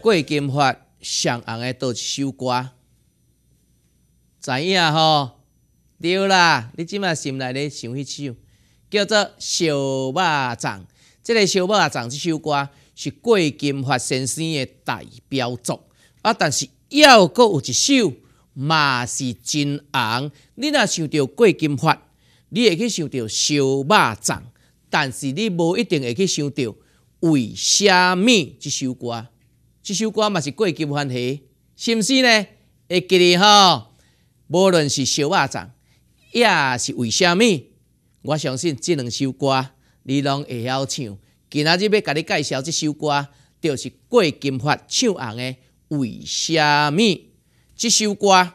郭金發上紅的佗一首歌？知影吼？對啦，你這馬心內咧想彼首，叫做《燒肉粽》。這个《燒肉粽》這首歌是郭金發先生的代表作。啊，但是猶閣有一首嘛是真紅。你若想著郭金發，你會去想著燒肉粽，但是你無一定會去想著為啥物這首歌。這首歌嘛是郭金發的，是毋是呢？會記得吼？無論是燒肉粽，抑是為啥物，我相信這兩首歌你攏會曉唱。今仔日欲共你介紹這首歌，就是郭金發唱紅的《為啥物》。這首歌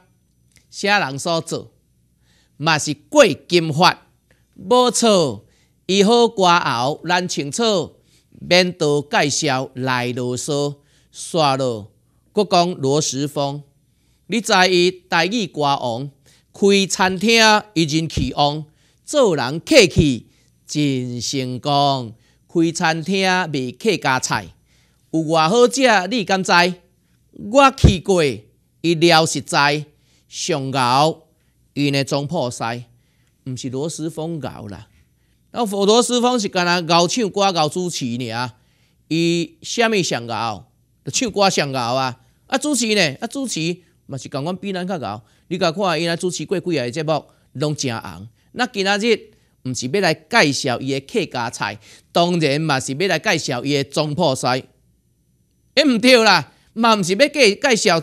啥人所做？嘛是郭金發，無錯。伊好歌喉，咱清楚，免多介紹來囉嗦。煞落，閣講羅時豐，你知伊台語歌王，開餐廳伊人氣旺，做人客氣真成功。開餐廳賣客家菜，有偌好食，你敢知？我去過，伊料實在，上𠢕𪜶的總鋪師，毋是羅時豐𠢕啦。啊，羅時豐是干焦𠢕唱歌、𠢕主持爾，伊啥物上𠢕？就唱歌上𠢕啊！啊，主持呢？啊，主持嘛是仝款比咱較𠢕。你共看伊若主持過幾个節目，攏誠紅。那今仔日毋是欲來介紹伊的客家菜，當然嘛是欲來介紹伊的總鋪師。欸，毋對啦，嘛毋是欲介紹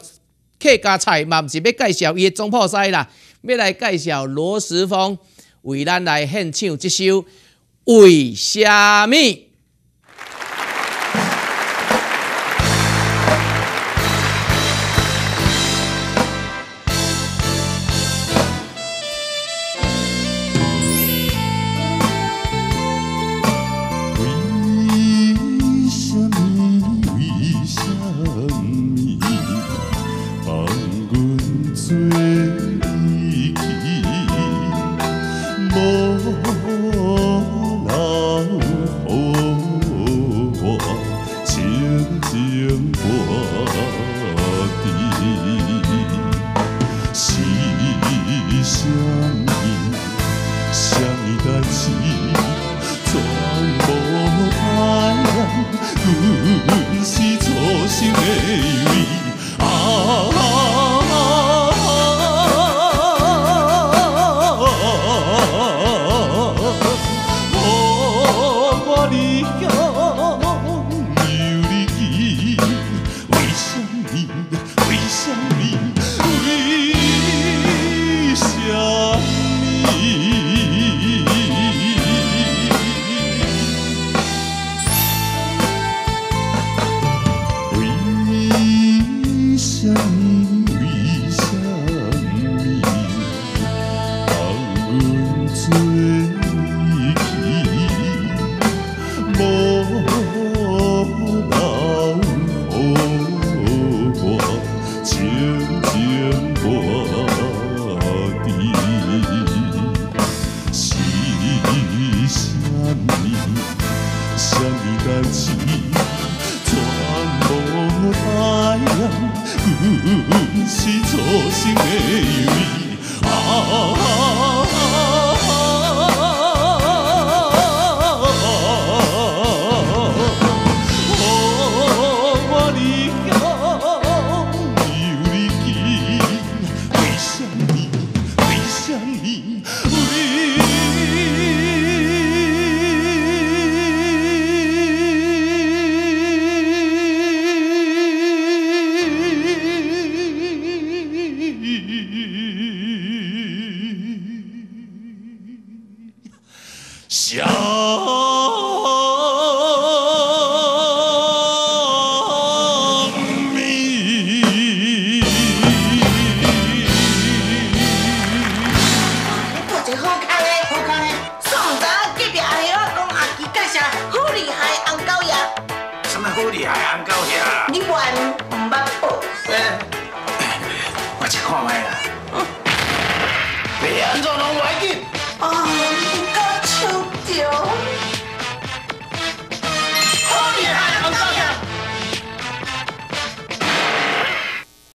客家菜，嘛毋是欲介紹伊的總鋪師啦，欲來介紹羅時豐為咱來獻唱這首《為啥物》。為啥物？為啥物？放阮做離去，無留予我清情半滴。是啥物？啥物代誌？全無愛人，阮是粗心的魚啊！予我離鄉又離去，為啥物？為啥物？為啥物？為啥物？為啥物？放阮做離去，無留予我清情半滴。是啥物？啥物代誌？全無愛人，阮是粗心的魚啊！予我離鄉又離去，為啥物？為啥物？為啥物？你做一个好康的，好康的，煞毋知影隔壁阿兄仔講阿基介紹好厲害的紅狗爺，什麼好厲害紅狗爺？你原毋捌